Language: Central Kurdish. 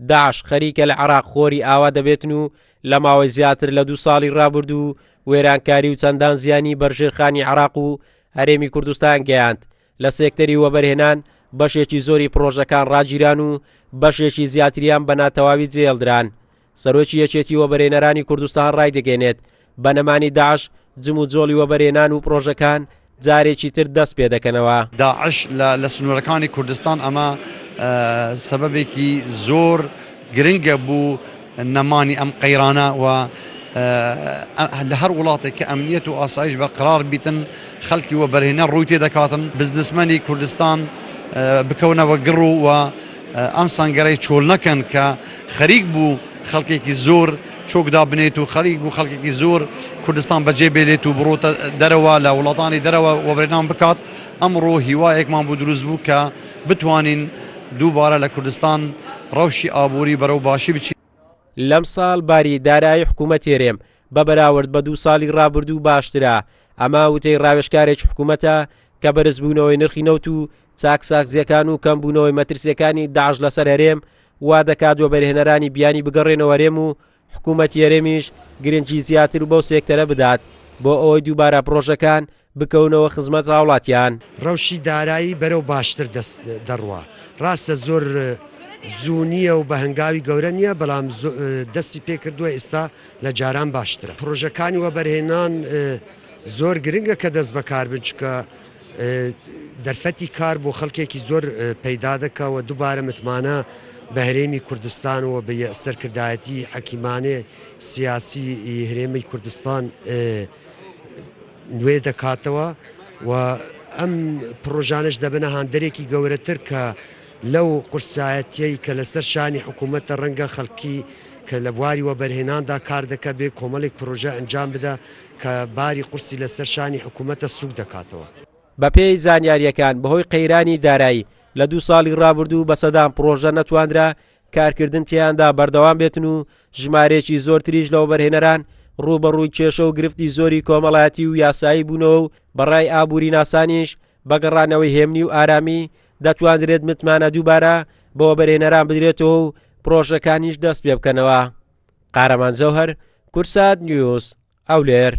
داعش خەریکە لە عێراق خۆری ئاوا دەبێتن و لە ماوەی زیاتر لە دوو ساڵی ڕابردوو وێرانکاری و چەندان زیانی بەر ژێرخانی عێراق و هەرێمی کوردستان گەیاند. لە سێکتەری وەبەرهێنان بەشێکی زۆری پڕۆژەکان ڕاگیران و بەشێکی زیاتریان بە ناتەواوی جێهێڵدران. سەرۆکی یەکێتی وەبەرهێنەرانی کوردستان ڕایدەگەیەنێت، بە نەمانی داعش جموجۆڵی وەبەرهێنان و پڕۆژەکان جارێکی تر دەست پێدەکەنەوە. داعش لە سنوورەکانی کوردستان ئەمە سەبەبێکی زۆر گرنگە بۆ نەمانی ئەم قەیرانە و لە هەر وڵاتێک کە ئەمنیەت و ئاسایش بەرقەرار بیتن خەڵکی وەبەرهێنەر ڕووی تێدەکاتن بزنسمەنی کوردستان بکەونەوە گڕ و ئەم سەنگەرەی چۆل نەکەن کە خەریک بوو خەڵکێکی زۆر چۆک دابنێت و خەریک بوو خەڵکێکی زۆر کوردستان بەجێ بێلێت و بڕۆتە دەرەوە لە وڵاتانی دەرەوە وەبەرهێنان بکات ئەمڕۆ هیوایەکمان بۆ دروست بوو کە بتوانین دووبارە لە کوردستان ڕەوشی ئابووری بەرەو باشی بچێت. لەمساڵ باری دارایی حکوومەتی هەرێم بە بەراورد بە دوو ساڵی ڕابردوو باشترە، ئەمە وتەی ڕاوێژکارێکی حکوومەتە کە بەرزبوونەوەی نرخی نەوت و چاکسازییەکان و کەمبوونەوەی مەترسییەکانی داعش لەسەر هەرێم وا دەکات وەبەرهێنەرانی بیانی بگەڕێنەوە هەرێم و حکوومەتی هەرێمیش گرنگی زیاتر بەو سێکتەرە بدات بۆ ئەوەی دووبارە پڕۆژەکان بکەونەوە خزمەت هاوڵاتیان. ڕەوشی دارایی بەرەو باشتر دەڕوا. ڕاستە زۆر زوو نییە و بە هەنگاوی گەورە نییە، بەڵام دەستی پێکردووە ئێستا لە جاران باشترە. پڕۆژەکانی وەبەرهێنان زۆر گرنگە کە دەست بەکار بن، چونکە دەرفەتی کار بۆ خەڵکێکی زۆر پەیدا دەکا و دووبارە متمانە بە هەرێمی کوردستان و بە سەرکردایەتی حەکیمانەی سیاسی هەرێمی کوردستان نوێ دەکاتەوە و ئەم پڕۆژانەش دەبنە هاندەرێکی گەورەتر کە لەو قورسایەتیەی کە لەسەر شانی حکوومەتە ڕەنگە خەڵکی کە لە بواری وەبەرهێناندا کار دەکە بێ کۆمەڵێک پرۆژە ئەنجام بدە کە باری قورسی لەسەر شانی حکوومەتە سووک دەکاتەوە. بەپێی زانیارییەکان بەهۆی قەیرانی دارایی لە دوو ساڵی ڕابردوو بە سەدان پڕۆژە نەتوانرا کارکردن تێیاندا بەردەوام بێتن و ژمارەیەکی زۆرتریش لە وەبەرهێنەران ڕووبەڕووی کێشە و گرفتی زۆری کۆمەڵایەتی و یاسایی بوونەوە و بەڕای ئابووریناسانیش بە گەڕانەوەی هێمنی و ئارامی دەتواندرێت متمانە دووبارە بە وەبەرهێنەران بدرێتەوە و پڕۆژەکانیش دەست پێ بکەنەوە. قارەمان جەوهەر، کوردسات نیوز، هەولێر.